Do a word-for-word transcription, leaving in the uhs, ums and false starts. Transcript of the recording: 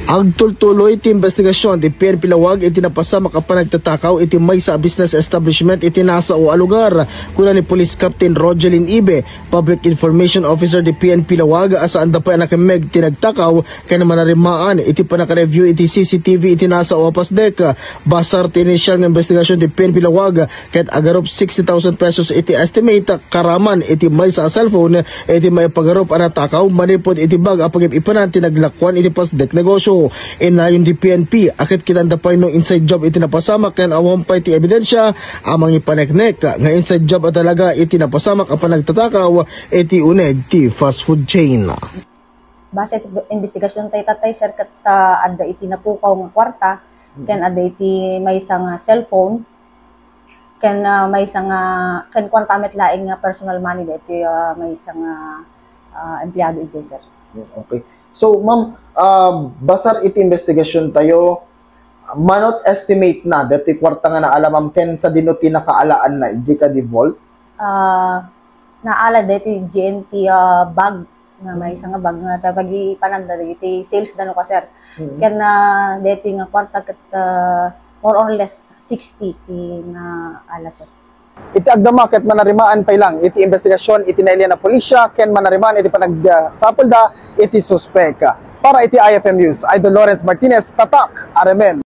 Agtultuloy ti imbestigasyon ti P N P Laoag iti napasamak a panagtatakaw iti maysa a business establishment iti nasao a lugar. Kuna ni Police Captain Rogelin Ibe, Public Information Officer ti P N P Laoag, a saanda pay a nakemmeg ti nagtakaw ken manarimaan iti pannaka-review iti C C T V iti nasao a pasdek. Basar ti initial nga imbestigasyon ti P N P Laoag, ket agarup sixty thousand pesos iti estimate karaman iti maysa a cellphone iti maipagarup a natakaw manipud iti bag a pagip-ipanan ti naglakuan iti pasdek negosyo. Innayon ti P N P a ket kinanda pay no inside job iti napasamak ken awan pay ti ebidensya a mangipaneknek nga inside job a talaga iti napasamak a panagtatakaw iti uneg ti fast food chain. Base iti investigasyon tayo, tatay, sir, ket, ah, adda iti napukaw nga kwarta, ken adda iti maysa nga cellphone, ken, ah, maysa nga, ken kwarta met laeng nga personal money daytoy, ah, maysa nga, ah, empleyado idiay, sir. Okay. So, ma'am, ah, basar iti investigasyon tayo, manot estimate na daytoy kwarta nga naala, ma'am, ken sadino ti nakaalaanna idiay kadi vault? Ah, naala daytoy G N T, ah, bag, nga maysa nga bag nga ta-, pagipipananen dagiti sales da no ka, sir. Mm. Ken, ah, daytoy nga kwarta ket, ah, more or less sixty ti naala, sir. Iti agdama ket manarimaan pay lang iti investigasyon iti nailian a pulisya ken manarimaan iti panagsapulda iti suspek. Para iti I F M News, Idol Lawrence Martinez, Tatak, Aremen.